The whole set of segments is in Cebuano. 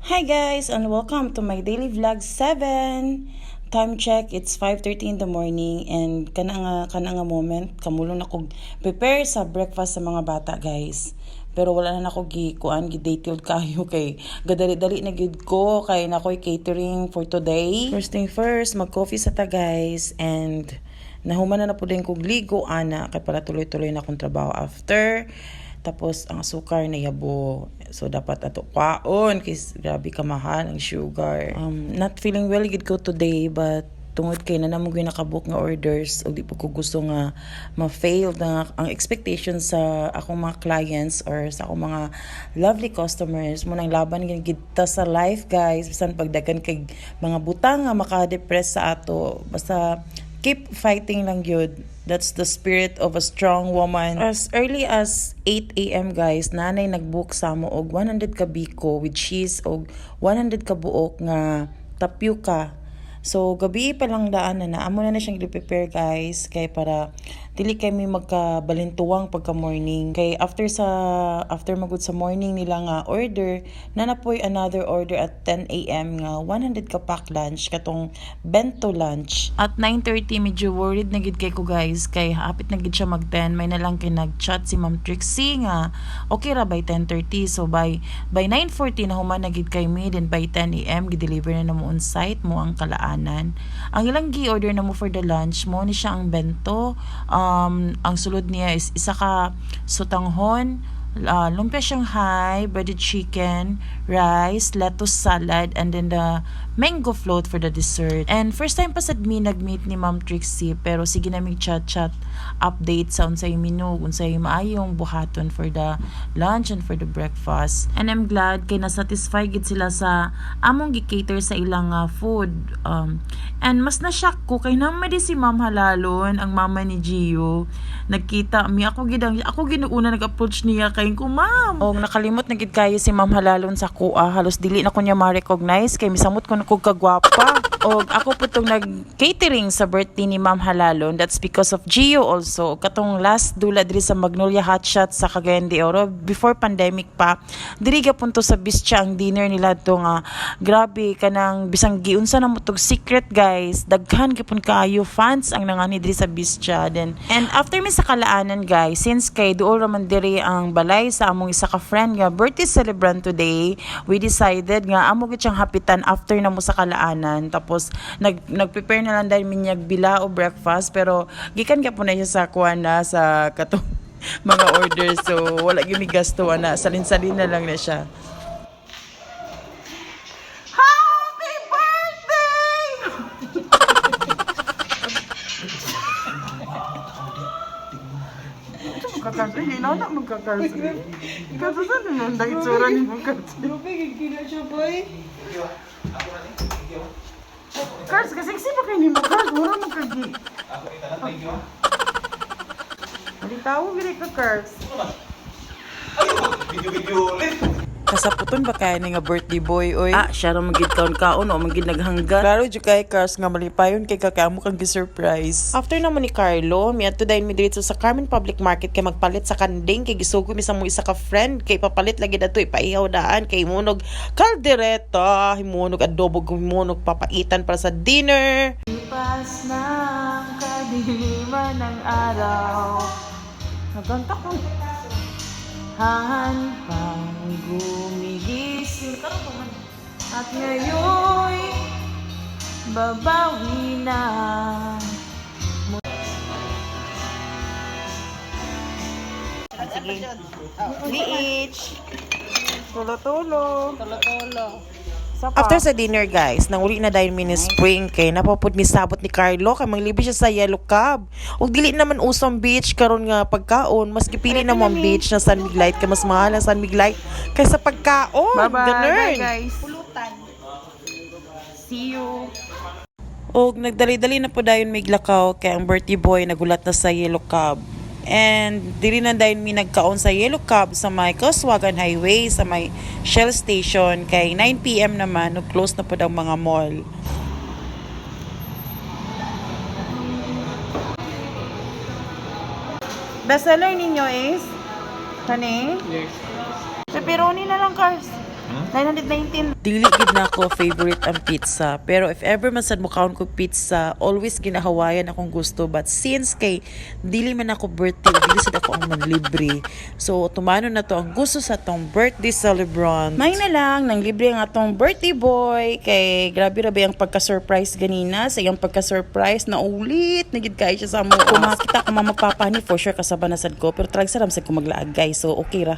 Hi guys, and welcome to my daily vlog 7. Time check, it's 5:30 in the morning and kana nga moment kamulong na kog prepare sa breakfast sa mga bata, guys. Pero wala na nako gi kuan, gi detailed kayo kay gadali-dali na gyud ko kay naa koy catering for today. First thing first, mag-coffee sa ta, guys, and nahuman na na pud din kog ligo ana kay para tuloy-tuloy na akong trabaho after. Tapos ang asukar na yabo. So dapat ato kwaon kay grabe ka mahal ang sugar. Not feeling well gid ko today, but tungod kay naa man nakabook nga orders ug di po ko gusto nga ma-fail na ang expectation sa akong mga clients or sa akong mga lovely customers, mao nang laban gid kita sa life, guys. Bisan pagdagan kay mga butang nga maka-depress sa ato, basta keep fighting lang gyud. That's the spirit of a strong woman. As early as 8 a.m., guys, naa nay nagbook sa amo og 100 ka biko with cheese og 100 ka buok nga tapioca. So gabi pa lang daan na na amo na siyang i-prepare, guys, kay para dili kay mi magkabalintuwang pagka morning, kay after magud sa morning nila nga order naa na poy another order at 10 a.m. nga 100 ka pack lunch, katong bento lunch. At 9:30, medyo worried na gid kay ko, guys, kay hapit na gid siya mag 10. May na lang kay nag-chat si Ma'am Trixie nga okay ra by 10:30. So by 9:40 na human na gid kay mi, then by 10 a.m. gi-deliver na namo on site mo ang kalaanan. Ang ilang gi-order na mo for the lunch mo ni siya ang bento. Ang sulod niya is isa ka sotanghon, lumpia Shanghai, breaded chicken, rice, lettuce salad, and then the mango float for the dessert. And first time pa sad mi nag-meet ni Ma'am Trixie, pero sige na mig chat-chat, update sa unsay menu, unsay maayong buhaton for the lunch and for the breakfast. And I'm glad kay na-satisfy gid sila sa among gi-cater sa ilang food. And mas na-shock ko kay naman di si Ma'am Halalon, ang mama ni Gio. Nagkita mi, ako gid una nag-approach niya kay ko, "Ma'am." Og nakalimot na gid kayo si Ma'am Halalon sa kuha. Halos dili na ko niya ma-recognize kay misamot ko na kog kagwapa. Og ako po tong nag-catering sa birthday ni Ma'am Halalon. That's because of Gio also. Katong last dula diri sa Magnolia Hot Shot sa Cagayan de Oro before pandemic pa. Diri gapon to sa Bischa ang dinner nila to nga grabe kanang bisang giunsa na mo tog secret, guys. Daghan gyapon kaayo fans ang nangani diri sa Bischa. Then and after mi sa kalaanan, guys, since kay duol raman diri ang balay sa among isa ka friend nga birthday celebrant today, we decided nga amo gid siyang hapitan after na mo sa kalaanan. Tapos nag-prepare na lang dahil minyag bilao breakfast, pero gikan gyapon na siya sa kuan na sa katong mga order, so wala gyud mi gasto ana, salin-salin na lang na siya. Happy birthday! Magkakarsi, hindi na na magkakarsi. Kasi saan na nang itsura ni magkakarsi? Grabe, gigila siya, boy. Cars, kasi kasi ba kayo ni mo, Cars? Mura magkagi. Malitaw, gini ka, Cars. Video-video ulit. Kasaputon ba kaya ni nga birthday boy, oy? Ah, siya ra magid kaon kaon o magid naghangga. Klaro jud kay Cars nga malipayon kay kakamo kang gi-surprise. After naman ni Carlo, miadto dayon mi diretso sa Carmen Public Market kay magpalit sa kanding kay gisugo mi sa mo isa ka friend kay papalit lagi dato, ipaihaw daan kay himunog kaldereta, himunog adobo, himunog papaitan para sa dinner. Lipas ng kadiliman ng araw. Naganta ko. Han pang gumigising. At ngayon'y babawi na. Sige. Beach. Tulo-tulo. Tolo-tolo. After sa dinner, guys, nanguli na dahil mi ni Spring kay napapud mi sabot ni Carlo kay manglibi siya sa yellow cab. Ug dili naman usong beach karon nga pagkaon, mas gipili na mo ang beach na San Mig Light kay mas mahal ang San Mig Light kaysa pagkaon. Bye-bye. Ganun. Bye, guys. Pulutan. See you. Og nagdali-dali na po dayon miglakaw kay ang birthday boy nagulat na sa yellow cab. And diri na dayon mi nagkaon sa yellow cab sa may Kauswagan Highway sa may Shell Station kay 9 p.m. naman, nag-close na po ang mga mall. Bestseller ninyo is kani? Yes. Pepperoni na lang, Cars. Hmm? 919. Dili gid na ako favorite ang pizza. Pero if ever man sad mukaon ko pizza, always gina-Hawaiian akong gusto. But since kay dili man ako birthday, dili sad ako ang manlibre. So tumano na to ang gusto sa tong birthday celebrant. May na lang, nang libre ang atong birthday boy. Kay grabe rabe ang pagka-surprise ganina. Sa iyang pagka-surprise na ulit, nagid kay siya sa amo. Kung makita ko mama papa ni, for sure kasaba na sad ko. Pero trag saram sad ko maglaag, guys. So okay ra.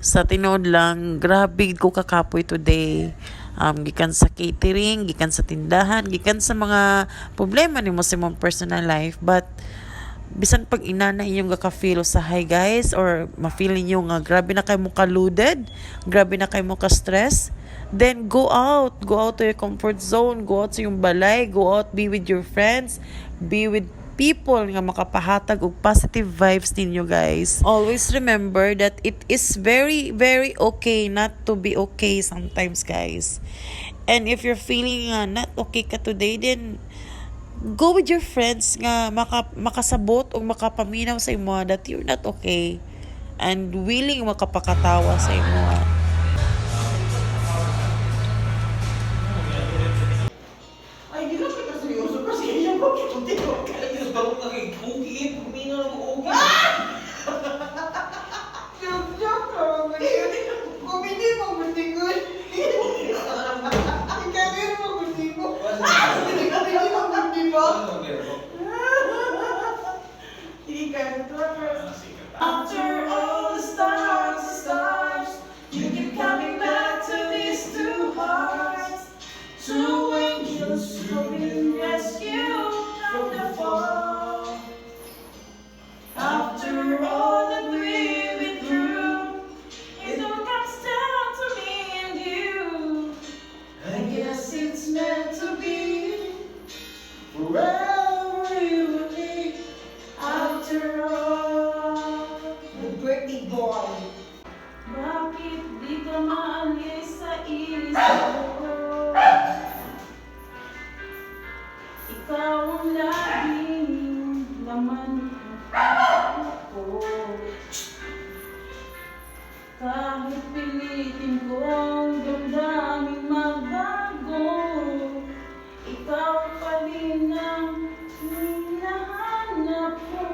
Sa tinuod lang, grabe ko kakapoy today. Gikan sa catering, gikan sa tindahan, gikan sa mga problema nimo sa imong personal life. But bisan pag inana inyong gaka-feel sa hi guys or ma-feel ninyo nga grabe na kay mo ka-loaded, grabe na kay mo ka-stress, then go out to your comfort zone, go out sa iyong balay, go out, be with your friends, be with people nga makapahatag og positive vibes ninyo, guys. Always remember that it is very, very okay not to be okay sometimes, guys. And if you're feeling nga not okay ka today, then go with your friends nga makasabot o makapaminaw sa imo that you're not okay and willing makapakatawa sa imo. Ay, di lang kita seryoso kasi kaya mo kita. Ay, Diyos, bago ka kay Ugi, pumino ng Ugi. Joke, joke lang. Kumindi mo, gusto. Ikaw mo, gusto mo. Kumindi mo, gusto mo. After all the stars, you keep coming back to these two hearts. Two angels who've been rescued from the fall. After all that we've been through, it all comes down to me and you. I guess it's meant to be forever you and me. After all. The birthday boy. Bakit di ka maalis sa isip ko? Ikaw ang laging laman ng puso ko. Kahit pilitin kong damdamin magbago, ikaw pa rin ang hinahanap ko.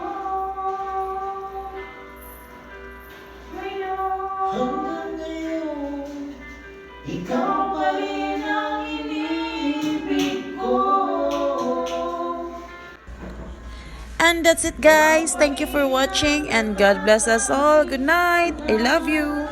Ngayon, Hanggang ngayon, ikaw pa rin ang inibig ko. And that's it, guys. Thank you for watching and God bless us all. Good night. I love you.